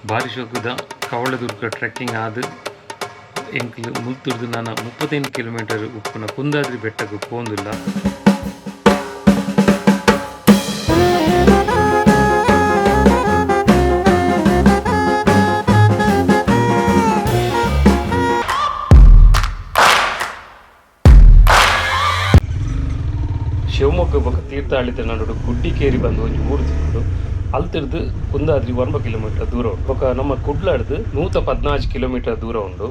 ಬಾರಿ ಶೋಕುದ ಕವಳದುರ್ಗ ಟ್ರೆಕ್ಕಿಂಗ್ ಆದ್ ಎಂಕ್ಲು ಮುಲ್ತುರ್ದು ನನ 35 ಕಿಲೋಮೀಟರ್ ಉಪ್ಪುನ ಕುಂದಾದ್ರಿ ಬೆಟ್ಟಗ್ ಪೋವೊಂದುಲ್ಲ. ಶಿವಮೊಗ್ಗ ಬೊಕ್ಕ ತೀರ್ಥಹಳ್ಳಿದ ನಡುಡು ಗುಡ್ಡಿಕೇರಿ ಪಂದ್ ಒಂಜಿ ಊರು ತಿಕ್ಕುಂಡು. ಅಲ್ತಿರ್ದ್ ಕುಂದಾದ್ರಿ ಒರ್ಂಬ ಕಿಲೋಮೀಟರ್ ದೂರ ಉಂಡು. ಬೊಕ್ಕ ನಮ್ಮ ಕುಡ್ಲಡ್ದ್ 114 ಕಿಲೋಮೀಟರ್ ದೂರ ಉಂಡು.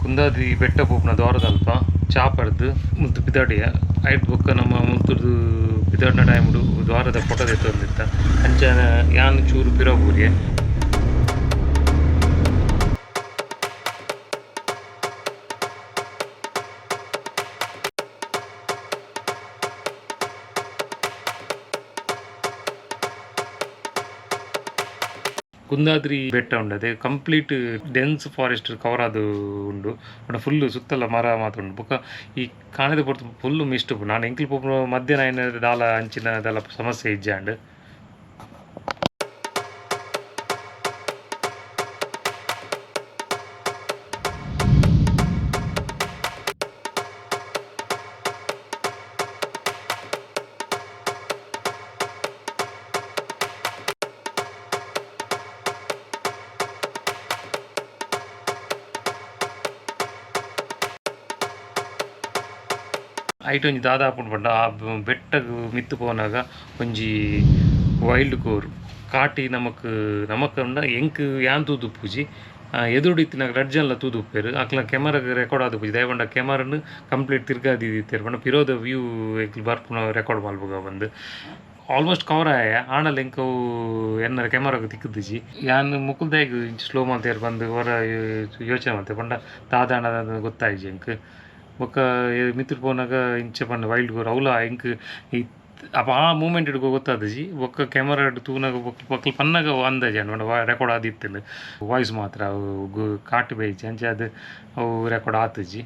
ಕುಂದಾದ್ರಿ ಬೆಟ್ಟ ಪೋಪುನ ದ್ವಾರದಲ್ಪ ಚಾ ಪರ್ದ್ ಮುಲ್ತು ಪಿದಾಡಿಯ. ಐರ್ದ್ ಬೊಕ್ಕ ನಮ್ಮ ಮುಲ್ತುರ್ದು ಪಿದಾಡಿನ ಟೈಮ್ ದ್ವಾರದ ಫೋಟೋ ದೆತ್ತೊಂದಿತ್ತ. ಅಂಚ ಯಾನ್ ಚೂರು ಪಿರ ಬೂರಿಯೆ. ಕುಂದಾದ್ರಿ ಬೆಟ್ಟ ಉಂಡು ಅದೇ ಕಂಪ್ಲೀಟ್ ಡೆನ್ಸ್ ಫಾರೆಸ್ಟ್ ಕವರ್ ಆದ್ ಉಂಡು. ಪಂಡ ಫುಲ್ ಸುತ್ತಲ ಮರ ಮಾತ ಉಂಡು. ಬೊಕ್ಕ ಈ ಕಾಣದ ಪೊರ್ತು ಫುಲ್ ಮಿಸ್ಟ್ ಉಪ್ಪುಂಡು. ಆಂಡ ಎಂಕುಲು ಪೋಪುನ ಮಧ್ಯಾಹ್ನ ಆಯಿನ ದಾಲ ಅಂಚಿನ ದಾಲ ಸಮಸ್ಯೆ ಇಜ್ಜಾಂಡ್. ಐಟ್ ಒಂಜಿ ದಾದ ಆಪುಂಡು ಪಂಡ ಆ ಬೆಟ್ಟಗ್ ಮಿತ್ತ್ ಪೋನಗ ಒಂಜಿ ವೈಲ್ಡ್ ಕೋರ್ ಕಾಟಿ ನಮಕ್ ನಮಕ್ ಪಂಡ ಎಂಕ್ ಯಾನ್ ತೂದುಪ್ಪುಜಿ ಎದುರುಡು ಇತ್ತಿನ ರಡ್ಡ್ ಜನಲ ತೂದುಪ್ಪೆರ್ ಅಕ್ಲ್ನ ಕೆಮರಾಗ್ ರೆಕಾರ್ಡ್ ಆದುಪ್ಪುಜಿ ದಾಯೆ ಪಂಡ ಕೆಮರನ್ ಕಂಪ್ಲೀಟ್ ತಿರ್ಗಾದ್ ದೀದಿತ್ತೆರ್ ಪಂಡ ಪಿರವುದ ವ್ಯೂ ಎಂಕುಲು ಬರ್ಪುನ ರೆಕಾರ್ಡ್ ಮಲ್ಪುಗ ಪಂದ್. ಆಲ್ಮೋಸ್ಟ್ ಕವರ್ ಆಯ ಆಂಡಲ ಎಂಕ್ ಅವು ಎನ್ನ ಕೆಮರಾಗ್ ತಿಕ್ಕುದಿಜಿ. ಯಾನ್ ಮೊಕುಲು ದಾಯೆಗ್ ಇಂಚ ಸ್ಲೋ ಮಲ್ತೆರ್ ಪಂದ್ ಒರ ಯೋಚನೆ ಮಲ್ತೆ ಪಂಡ ದಾದ ಆಂಡ ಗೊತ್ತಾಯಿಜಿ ಎಂಕ್. ಬೊಕ್ಕ ಮಿತ್ತ್ ಪೋನಗ ಇಂಚ ಪಂಡ ವೈಲ್ಡ್ ಬೋರ್ ಅವ್ಲ ಎಂಕ್ ಅಪ ಆ ಮೂಮೆಂಟ್ ಡ್ ಗೊತ್ತಾದಿಜಿ ಬೊಕ್ಕ ಕೆಮರಾಡ್ ತೂನಗ ಬೊಕ್ಕ ಮೊಕುಲು ಪನ್ನಗ ಅಂದಾಜಿ ಆಂಡ್ ಪಂಡ ರೆಕಾರ್ಡ್ ಆದಿತ್ತ್ಂಡ್ ವಾಯ್ಸ್ ಮಾತ್ರ ಅವು ಕಾಟ್ ಬೈಜಿ ಅಂಚಾದ್ ಅವು ರೆಕಾರ್ಡ್ ಆತಿಜಿ.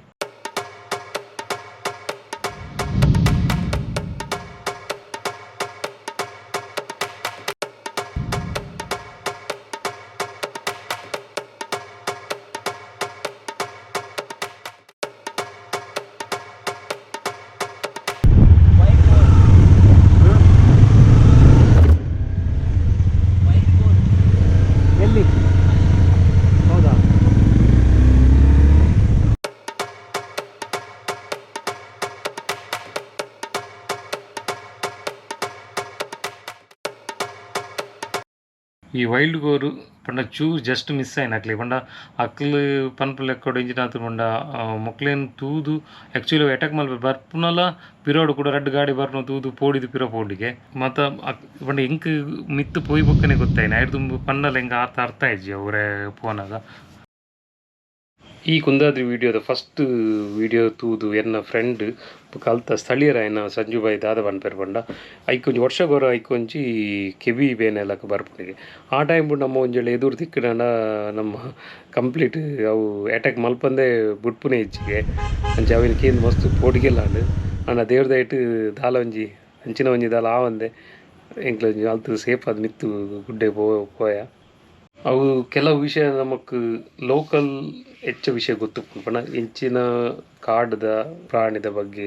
ಎಲ್ಲಿ ಹೌದಾ? ಈ ವೈಲ್ಡ್ ಗೋರು ಪಂಡ ಚೂರು ಜಸ್ಟ್ ಮಿಸ್ ಆಯಿನ ಅಕ್ಲೆಗ್ ಪಂಡ ಅಕ್ಲ್ ಪನ್ಪುನ ಲೆಕ್ಕೊಡು ಎಂಚಿನ ಆತುಂಡು ಪಂಡ ಮೊಕ್ಲೆನ್ ತೂದು ಆಕ್ಚುಲಿ ಅಟ್ಯಾಕ್ ಮಲ್ಪೆರೆ ಬರ್ಪುನಲ ಪಿರವುಡು ಕುಡ ರಡ್ಡ್ ಗಾಡಿ ಬರ್ಪುನ ತೂದು ಪೋಡಿದ್ ಪಿರ ಪೋಡಿಗೆ ಮಾತ ಪಂಡ ಎಂಕ್ ಮಿತ್ತ್ ಪೋಯಿ ಬೊಕ್ಕನೆ ಗೊತ್ತಾಯಿನಿ ಐರ್ದ್ ದುಂಬು ಪಂಡಲ ಎಂಕ್ ಆತ್ ಅರ್ಥ ಆಯಿಜಿ ಅವು ಪೋನಗ. ಈ ಕುಂದಾದ್ರಿ ವಿಡಿಯೋದ ಫಸ್ಟ್ ವಿಡಿಯೋ ತೂದು ಎನ್ನ ಫ್ರೆಂಡ್ ಬೊಕ ಅಲ್ತ ಸ್ಥಳೀಯರಾಯಿನ ಸಂಜು ಬಾಯಿ ದಾದ ಪನ್ಪೆರ್ ಪಂಡ ಐಕ್ ಒಂಜಿ ವರ್ಷಗೊರ ಐಕ್ ಒಂಜಿ ಕೆಬಿ ಬೇನೆ ಲಕ ಬರ್ಪುಂಡುಗೆ ಆ ಟೈಮ್ ನಮ್ಮ ಒಂಜಿ ವೇಳೆ ಎದುರು ತಿಕ್ಕ್ಂಡ ನಮ್ಮ ಕಂಪ್ಲೀಟ್ ಅವು ಅಟ್ಯಾಕ್ ಮಲ್ಪಂದೆ ಬುಡ್ಪುನೆ ಇಜ್ಜಿಗೆ ಅಂಚ ಅವೆನ್ ಕೇಂದ್ ಮಸ್ತ್ ಪೋಡಿಗೆಲ ಆಂಡ್ ಆಂಡ ದೇವ್ರ ದಯೆಟ್ ದಾಲ ಒಂಜಿ ಅಂಚಿನ ಒಂಜಿ ದಾಲ ಆವಂದೆ ಎಂಕ್ಲ ಒಂಜಿ ಅಲ್ತ್ ಸೇಫ್ ಆದ್ ಮಿತ್ತ್ ಗುಡ್ಡೆ ಪೋಯ. ಅವು ಕೆಲವು ವಿಷಯ ನಮಕ್ ಲೋಕಲ್ ಎಚ್ಚ ವಿಷಯ ಗೊತ್ತುಪ್ಪುಂಡು ಪಂಡ ಎಂಚಿನ ಕಾಡ್ದ ಪ್ರಾಣಿದ ಬಗ್ಗೆ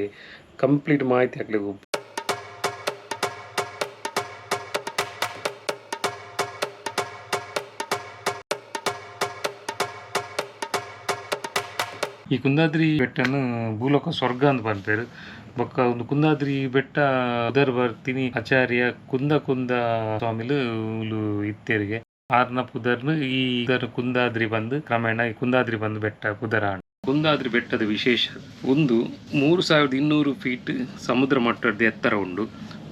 ಕಂಪ್ಲೀಟ್ ಮಾಹಿತಿ ಅಕ್ಲೆಗ್ ಉಪ್ಪು. ಈ ಕುಂದಾದ್ರಿ ಬೆಟ್ಟನ್ ಭೂಲೋಕ ಸ್ವರ್ಗ ಅಂದ್ ಪನ್ಪೆರ್. ಬೊಕ್ಕ ಉಂದು ಕುಂದಾದ್ರಿ ಬೆಟ್ಟ ಪುದರ್ ಬರ್ತಿನಿ ಆಚಾರ್ಯ ಕುಂದ ಕುಂದ ಸ್ವಾಮಿಲು ಮೂಲು ಇತ್ತೆರ್ಗೆ. ಆರ್ನ ಪುದರ್ನ್ ಈ ಪುದರ್ ಕುಂದಾದ್ರಿ ಪಂದ್ ಕ್ರಮೇಣ ಈ ಕುಂದಾದ್ರಿ ಪಂದ್ ಬೆಟ್ಟ ಪುದರಾಂಡ್. ಕುಂದಾದ್ರಿ ಬೆಟ್ಟದ ವಿಶೇಷ ಉಂದು 3200 ಫೀಟ್ ಸಮುದ್ರ ಮಟ್ಟರ್ದ್ ಎತ್ತರ ಉಂಡು.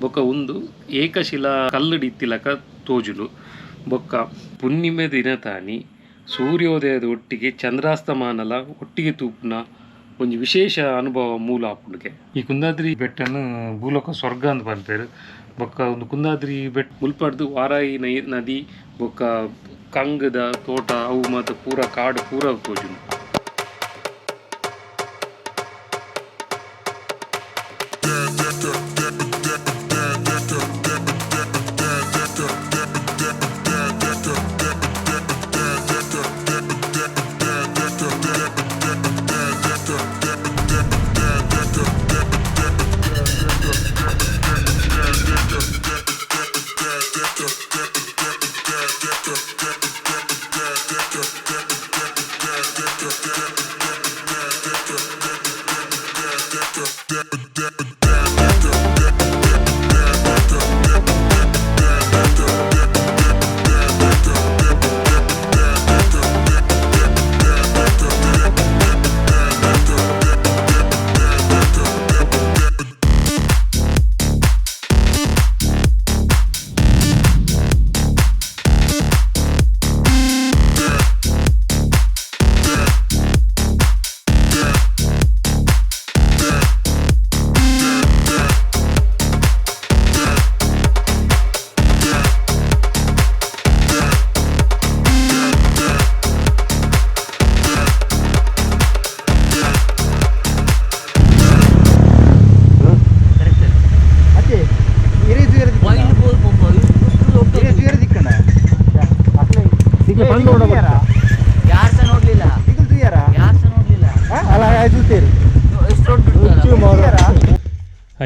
ಬೊಕ್ಕ ಉಂದು ಏಕಶಿಲಾ ಕಲ್ಲುಡು ಇತ್ತಿಲಕ ತೋಜುಂಡು. ಬೊಕ್ಕ ಪುಣ್ಣಿಮೆ ದಿನತಾನಿ ಸೂರ್ಯೋದಯದ ಒಟ್ಟಿಗೆ ಚಂದ್ರಾಸ್ತಮಾನಲ ಒಟ್ಟಿಗೆ ತೂಪುನ ಒಂಜಿ ವಿಶೇಷ ಅನುಭವ ಮೂಲ ಆಪುಂಡುಗೆ. ಈ ಕುಂದಾದ್ರಿ ಬೆಟ್ಟನ್ ಭೂಲೋಕ ಸ್ವರ್ಗ ಅಂದ್ ಪನ್ಪೆರ್. ಬೊಕ್ಕ ಉಂದು ಕುಂದಾದ್ರಿ ಬೆಟ್ಟ ಮುಲ್ಪರ್ದ್ ವಾರಾಯಿ ನದಿ ಬೊಕ್ಕ ಕಂಗ್ದ ತೋಟ ಅವು ಮಾತ ಪೂರ ಕಾಡ್ ಪೂರ ತೋಜುಂಡು.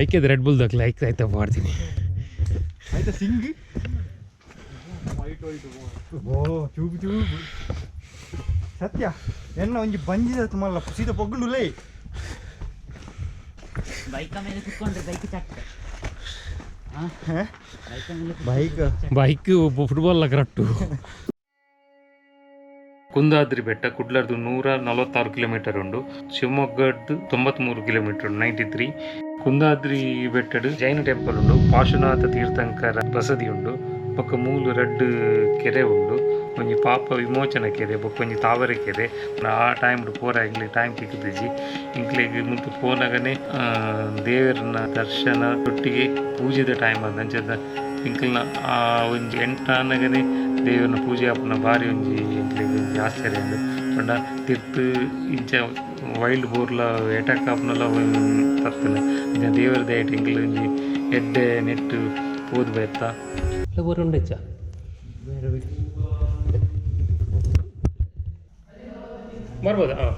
ಐಕೆ ರೆಡ್ ಬುಲ್ ದಕ್ಲೆ ಐಕ್ ಐತ ಮಾಡ್ತೀನಿ. ಆಯ್ತಾ ಸಿಂಗ್ ಓ ಚೂಪು ಚೂಪು ಸತ್ಯ ಎನ್ನ ಒಂಜಿ ಬಂಜಿದ ಮಲ್ಲ ಸೀದಾ ಪೊಗ್ಗುಂಡುಲೇ. ಬೈಕ ಮೇಲೆ ಕುತ್ಕೊಂಡ್ರೆ ಬೈಕ್ ಚಟ್ಟ. ಬೈಕ ಮೇಲೆ. Bike. Bike football correct. Kundadri ಬೆಟ್ಟ ಕುಡ್ಲರ್ದು 146 ಕಿಲೋಮೀಟರ್ ಉಂಡು. ಶಿವಮೊಗ್ಗದ್ದು 93 ಕಿಲೋಮೀಟರ್, 93. ಕುಂದಾದ್ರಿ ಬೆಟ್ಟಡ್ ಜೈನ ಟೆಂಪಲ್ ಉಂಡು, ಪಾರ್ಶ್ವನಾಥ ತೀರ್ಥಂಕರ ಬಸದಿ ಉಂಡು. ಬೊಕ್ಕ ಮೂಲು ರಡ್ಡ್ ಕೆರೆ ಉಂಡು, ಒಂಜಿ ಪಾಪ ವಿಮೋಚನ ಕೆರೆ, ಬೊಕ್ಕ ಒಂಜಿ ತಾವರೆ ಕೆರೆ. ಆ ಟೈಮ್ ಪೋರ ಎಂಕ್ಲೆಗ್ ಟೈಮ್ ತಿಕ್ಕುದಿಜಿ. ಎಂಕ್ಲೆಗ್ ಮುಲ್ಪ ಪೋನಗನೆ ದೇವರನ ದರ್ಶನ ಒಟ್ಟಿಗೆ ಪೂಜೆದ ಟೈಮ್ ಆದ್ ಅಂಚದ ಎಂಕಲ್ನ ಆ ಒಂಜಿ ಎಂಟಾನಗನೆ ದೇವರನ ಪೂಜೆ ಆಪುನ ಬಾರಿ ಒಂಜಿ ಎಂಕ್ಲೆಗ್ ಒಂಜಿ ಆಶ್ಚರ್ಯ ಉಂಡು. ಪಂಡ ತಿರ್ತ್ ಇಂಚ ವೈಲ್ಡ್ ಬೋರ್ಲ ಅಟ್ಯಾಕ್ ಆಪುನಲ ತತ್ತುನ. ಇಂಚ ದೇವರ ದಯಟ್ ಎಂಕ್ಲೆ ಒಂಜಿ ಎಡ್ಡೆ ನೆಟ್ ಪೋದು ಬೈತ ಉಂಡೆಚ್ಚ. ಬರ್ಬೋದಾ? ಹಾಂ.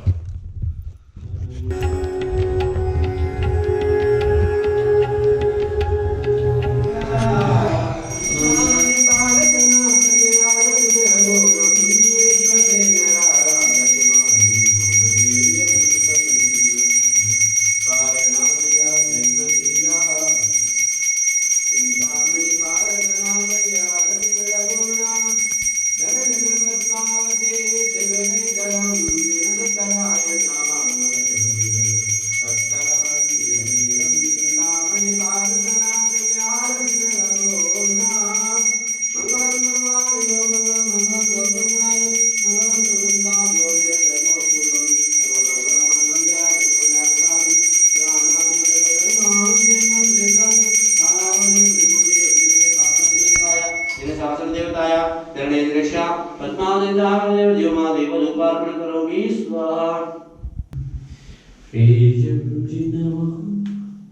ಶಾಸನದೇವತಾಯ ಚರಣೇಶ ಪದ್ಮಾದೇವ ದೇವಧೂಪಾರ್ಪಣ ಕರೋಮಿ ಸ್ವಾಹ.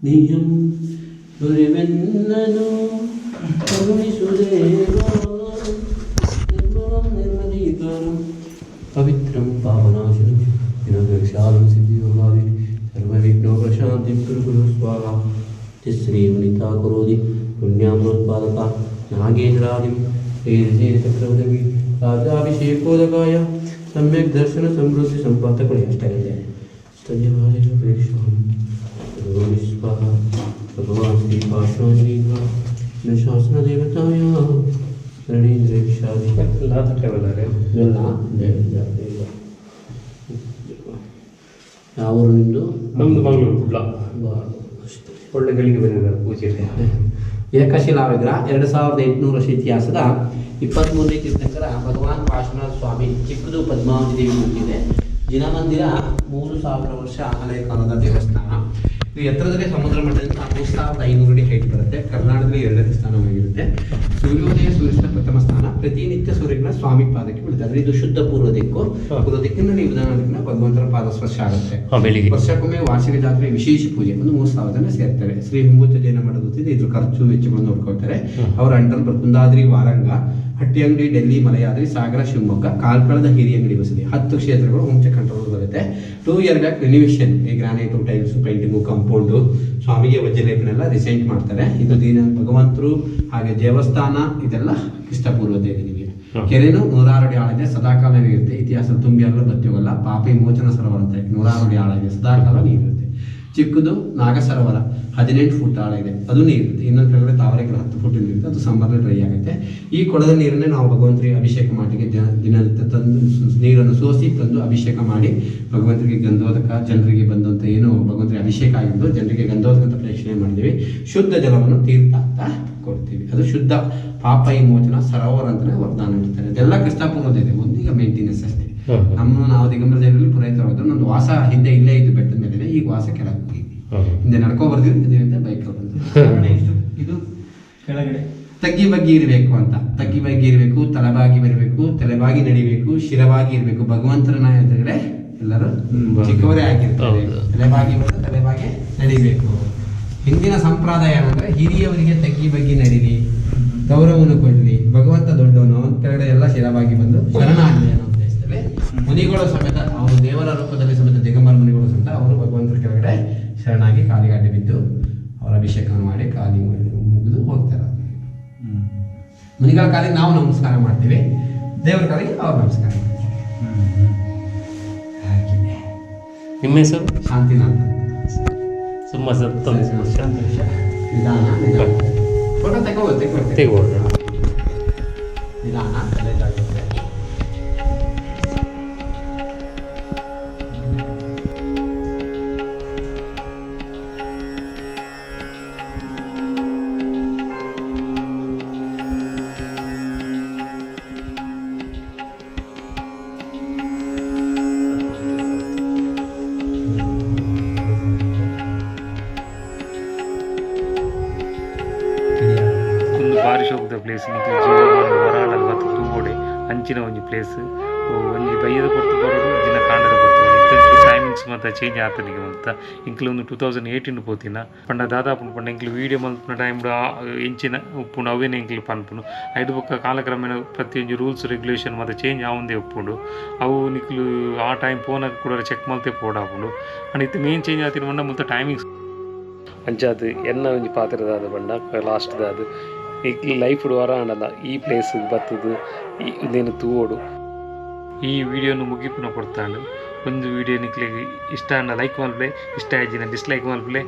ನಿಯಂ ದೊರೆವೆನ್ನನು ಕರುಣಿಸುದೇವ. ನಿರ್ಮಲಂ ನಿರ್ಮಲೀಕರಂ ಪವಿತ್ರಂ ಪಾಪನಾಶನಂ ವಿನೋದಕ್ಷಾಲಂ ಸಿದ್ಧಿಯೋಗಾದಿ ಸರ್ವವಿಘ್ನೋಪಶಾಂತಿಂ ಕುರು ಕುರು ಸ್ವಾಹ. ಶ್ರೀ ವನಿತಾ ಕರೋದಿ ಪುಣ್ಯಾಮೃತ್ಪಾದಕ ನಾಗೇಂದ್ರಾದಿಂ ಚಕ್ರವರ್ತಿ ರಾಜಾಭಿಷೇಕೋದಕಾಯ ಸಮ್ಯಕ್ ದರ್ಶನ ಸಮೃದ್ಧಿ ಸಂಪಾತಗಳು ಅಷ್ಟಾಗಿದೆ. ಕರೋಮಿ ಸ್ವಾಹ. ಭಗವಾನ್ ಶ್ರೀ ಪಾರ್ಶ್ವನಾಥ ಶಾಸನ ದೇವತಾಯ ರಣೇಂದ್ರೇಕ್ಷಾದಿ. ಎಲ್ಲ ಯಾವ ಊರು ನಿಮ್ಮದು? ನಮ್ಮದು ಮಂಗಳೂರು, ಕುಡ್ಲ. ಅಷ್ಟೇ. ಒಳ್ಳೆ ಗಳಿಗೆ ಬಂದಿದ್ದಾರೆ ಪೂಜೆಗೆ. ಏಕಶಿಲಾ ವಿಗ್ರಹ, 2800 ವರ್ಷ ಇತಿಹಾಸದ 23ನೇ ತೀರ್ಥಂಕರ ಭಗವಾನ್ ಪಾರ್ಶ್ವನಾಥ ಸ್ವಾಮಿ, ಚಿಕ್ಕದು ಪದ್ಮಾವತಿ ದೇವಿ ಮೂರ್ತಿ ಇದೆ. ಜಿನಮಂದಿರ 3000 ವರ್ಷ ಹಳೆಯ ಕಾಲದ ದೇವಸ್ಥಾನ ಇದು. ಎತ್ತರದಲ್ಲಿ ಸಮುದ್ರ ಮಟ್ಟದಿಂದ 3500 ಅಡಿ ಹೈಟ್ ಬರುತ್ತೆ. ಕರ್ನಾಟಕದಲ್ಲಿ ಎರಡನೇ ಸ್ಥಾನವಾಗಿರುತ್ತೆ. ಸೂರ್ಯೋದಯ ಸೂರ್ಯಾಸ್ತ ಪ್ರಥಮ ಸ್ಥಾನ. ಪ್ರತಿನಿತ್ಯ ಸೂರ್ಯನ ಸ್ವಾಮಿ ಪಾದಕ್ಕೆ ಬೀಳುತ್ತೆ. ಅಂದ್ರೆ ಇದು ಶುದ್ಧ ಪೂರ್ವ ದಿಕ್ಕು. ಪೂರ್ವ ದಿಕ್ಕಿನಲ್ಲಿ ವಿಧಾನ ದಿಕ್ಕಿನ ಭಗವಂತನ ಪಾದ ಸ್ಪರ್ಶ ಆಗುತ್ತೆ. ಬೆಳಿಗ್ಗೆ. ವರ್ಷಕ್ಕೊಮ್ಮೆ ವಾರ್ಷಿಕ ಜಾತ್ರೆ, ವಿಶೇಷ ಪೂಜೆ, ಒಂದು 3000 ಜನ ಸೇರ್ತಾರೆ. ಶ್ರೀ ಹುಂಗುಚ್ಚ ಜೈನ ಮಠದ ವತಿಯಿಂದ ಇದ್ರ ಖರ್ಚು ವೆಚ್ಚಗಳನ್ನು ನೋಡ್ಕೊಳ್ತಾರೆ. ಅವರ ಅಂಡರ್ ಕುಂದಾದ್ರಿ, ವಾರಂಗ, ಹಟ್ಟಿಯಂಗಡಿ, ಡೆಲ್ಲಿ, ಮಲಯಾದ್ರಿ, ಸಾಗರ, ಶಿವಮೊಗ್ಗ, ಕಾರ್ಕಳದ ಹಿರಿಯಂಗಡಿ ಬಸದಿ, 10 ಕ್ಷೇತ್ರಗಳು ಹುಂಚ ಕಂಟ್ರೋಲ್ ಬರುತ್ತೆ. 2 ಇಯರ್ ಬ್ಯಾಕ್ ರಿನಿವೇಷನ್, ಈ ಗ್ರಾನೈಟು, ಟೈಲ್ಸ್, ಪೇಂಟಿಂಗು, ಕಾಂಪೌಂಡು, ಸ್ವಾಮಿಗೆ ವಜ್ರಲೇಪನೆಲ್ಲ ರೀಸೆಂಟ್ ಮಾಡ್ತಾರೆ. ಇದು ದೀನ ಭಗವಂತರು ಹಾಗೆ ದೇವಸ್ಥಾನ ಇದೆಲ್ಲ ಕ್ರಿಸ್ತಪೂರ್ವದ ಇದೆ ನಿಮಗೆ. ಕೆರೆನು 106 ಅಡಿ ಆಳ ಇದೆ, ಸದಾಕಾಲ ನೀರಿರುತ್ತೆ. ಇತಿಹಾಸ ತುಂಬಿ ಅಲ್ಲ, ಬತ್ತಿ ಹೋಗಲ್ಲ. ಪಾಪಿ ಮೋಚನ ಸರೋವರ ಅಂತಾರೆ. 106 ಅಡಿ ಆಳ ಇದೆ, ಸದಾಕಾಲ ನೀರಿರುತ್ತೆ. ಚಿಕ್ಕದು ನಾಗ ಸರೋವರ 18 ಫುಟ್ ಆಳ ಇದೆ, ಅದು ನೀರಿರುತ್ತೆ. ಇನ್ನೊಂದು ಕೆಳಗಡೆ ತಾವರೆಕೆರೆ 10 ಫುಟ್ ನೀರಿರುತ್ತೆ, ಅದು ಸಮ್ಮರ್ ಡ್ರೈ ಆಗುತ್ತೆ. ಈ ಕೊಡದ ನೀರನ್ನೇ ನಾವು ಭಗವಂತರಿಗೆ ಅಭಿಷೇಕ ಮಾಡಲಿಕ್ಕೆ ದಿನನಿತ್ಯ ತಂದು ನೀರನ್ನು ಸೋಸಿ ತಂದು ಅಭಿಷೇಕ ಮಾಡಿ ಭಗವಂತರಿಗೆ ಗಂಧೋದಕ, ಜನರಿಗೆ ಬಂದಂಥ ಏನು ಭಗವಂತರಿಗೆ ಅಭಿಷೇಕ ಆಗಿದ್ದು ಜನರಿಗೆ ಗಂಧೋದಕ ಅಂತ ಪ್ರೇಕ್ಷಣೆ ಮಾಡಿದ್ದೀವಿ. ಶುದ್ಧ ಜಲವನ್ನು ತೀರ್ಥ ಅಂತ ಕೊಡ್ತೀವಿ. ಅದು ಶುದ್ಧ ಪಾಪ ವಿಮೋಚನ ಸರೋವರ ಅಂತಲೇ ವರದಾನ ಇಡ್ತಾರೆ. ಅದೆಲ್ಲ ಕ್ರಿಸ್ತಪೂರ್ವದ ಇದೆ. ಒಂದೀಗ ಮೇಂಟೆನೆನ್ಸ್ ಅಷ್ಟೇ. ನಮ್ಮ ನಾವು ದಿಗಂಬರ ಜೈನಲ್ಲಿ ಪುರೋಹಿತರಾಗಿದ್ದು. ನಮ್ದು ವಾಸ ಹಿಂದೆ ಇಲ್ಲೇ ಇದ್ದು ಬೆಟ್ಟದ ಮೇಲೆ, ಈಗ ವಾಸ ಕೆಳಗೆ ಹೋಗಿ. ಹಿಂದೆ ನಡ್ಕೊ ಬರ್ತೀವಿ, ಬೈಕ್ ಬಂದು. ಇದು ಕೆಳಗಡೆ. ತಗ್ಗಿ ಬಗ್ಗಿ ಇರಬೇಕು ಅಂತ. ತಗ್ಗಿ ಬಗ್ಗಿ ಇರಬೇಕು, ತಲೆಬಾಗಿ ಬರಬೇಕು, ತಲೆಬಾಗಿ ನಡಿಬೇಕು, ಶಿರವಾಗಿ ಇರಬೇಕು. ಭಗವಂತನ ಎದುರುಗಡೆ ಎಲ್ಲರೂ ಚಿಕ್ಕವರೇ ಆಗಿರ್ತಾರೆ. ತಲೆಬಾಗಿ ಬಂದು ತಲೆಬಾಗಿ ನಡಿಬೇಕು. ಹಿಂದಿನ ಸಂಪ್ರದಾಯ ಏನಂದ್ರೆ ಹಿರಿಯವರಿಗೆ ತಗ್ಗಿ ಬಗ್ಗಿ ನಡೀಲಿ, ಗೌರವವನ್ನು ಕೊಡಲಿ, ಭಗವಂತ ದೊಡ್ಡವನು, ಅವನ ಕೆಳಗಡೆ ಎಲ್ಲ ಶಿರವಾಗಿ ಬಂದು ಶರಣಾಗಲಿ ಅನ್ನೋ ಉದ್ದೇಶದಲ್ಲಿ ಮುನಿಗಳು ಸಮೇತ, ಅವರು ದೇವರ ರೂಪದಲ್ಲಿ ಸಮೇತ, ದಿಗಂಬರ ಮುನಿಗಳು ಸಮೇತ ಅವರು ಭಗವಂತರ ಕೆಳಗಡೆ ಶರಣಾಗಿ ಕಾಲಿಗಾಡಿ ಬಿದ್ದು ಅವರ ಅಭಿಷೇಕ ಮುನಿಗಳ ಕಾಲಿಗೆ ನಾವು ನಮಸ್ಕಾರ ಮಾಡ್ತೀವಿ, ದೇವರ ಕಾಲಿಗೆ ಅವ್ರು ನಮಸ್ಕಾರ ಮಾಡ್ತಾರೆ. ಹಾಗೆ. ನಿಮ್ಮ ಹೆಸರು? ಶಾಂತಿನಾಥ. ತುಂಬ ಸಂತೋಷ. ನಿಧಾನ ನಿಧಾನ, ಫೋಟೋ ತೆಗೋಬೋದು, ತೆಗೋಬೋದು. ತೆಗೋಬೋದು. ನಿಧಾನ, ತಲೆ ಜಾಗ್ರತೆ. ಒಂದು ಬಾರಿ ಶೋಕುದ ಪ್ಲೇಸ್. ನಿಕ್ಲು ಜೀವಮಾನ ಹೊರಾಡಲ್ ಬತ್ತು ತೂವೊಡೆ ಅಂಚಿನ ಒಂಜಿ ಪ್ಲೇಸ್. ಒಂಜಿ ಬಯ್ಯದ ಪೊರ್ತು ಬರೋಡು, ಜಿನ ಕಾಂಡದ ಪೊರ್ತು ಬರೋಡು. ಟೈಮಿಂಗ್ಸ್ ಮಾತ ಚೇಂಜ್ ಆತನಿಗೆ ಮಾತ. ಇಂಕ್ಲು ಒಂದು 2018 ಪೋತಿನ ಪಂಡ ದಾದಾಪುಂಡು ಪಂಡ ಎಂಕ್ಲು ವೀಡಿಯೋ ಮಲ್ಪುನ ಟೈಮ್ ಎಂಚಿನ ಉಪ್ಪುಂಡು ಅವೇನೆ ಎಂಕ್ಲು ಪನ್ಪುಂಡು. ಐದು ಬೊಕ್ಕ ಕಾಲಕ್ರಮೇಣ ಪ್ರತಿಯೊಂಜಿ ರೂಲ್ಸ್ ರೆಗ್ಯುಲೇಷನ್ ಮಾತ ಚೇಂಜ್ ಆವೊಂದೇ ಉಪ್ಪುಂಡು. ಅವು ನಿಕ್ಲು ಆ ಟೈಮ್ ಪೋನಾಗ ಕೂಡ ಚೆಕ್ ಮಲ್ತೆ ಪೋಡಾಪುಂಡು. ಅಂಡ್ ಇತ್ತೆ ಮೇನ್ ಚೇಂಜ್ ಆತಿನ ಪಂಡ ಮುಲ್ತ ಟೈಮಿಂಗ್ಸ್. ಅಂಚಾದ್ ಎನ್ನ ಒಂಜಿ ಪಾತೆರದಾದ ಪಂಡ ಲಾಸ್ಟ್ ದಾದ, ಈ ಲೈಫ್ ವರ ಆಂಡಲ ಈ ಪ್ಲೇಸ್ ಬತ್ತದು ಇಂದೇನು ತೂವೊಡು. ಈ ವಿಡಿಯೋನು ಮುಗಿಪುನ ಕೊಡ್ತಾಂಡು. ಒಂದು ವಿಡಿಯೋ ನಿಕ್ಲೆಗ್ ಇಷ್ಟ ಆಂಡ ಲೈಕ್ ಮಲ್ಪುಲೆ, ಇಷ್ಟ ಆಯಿಜಿನ ಡಿಸ್ಲೈಕ್ ಮಲ್ಪುಲೆ,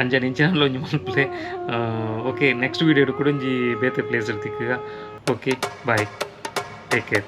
ಅಂಚನೆ ಇಂಚಿನ ಒಂಜಿ ಮಲ್ಪುಲೆ. ಓಕೆ, ನೆಕ್ಸ್ಟ್ ವಿಡಿಯೋ ಕೂಡ ಒಂಜಿ ಬೇತೆ place ತಿಕ್ಕುಗ. Okay, bye, take care.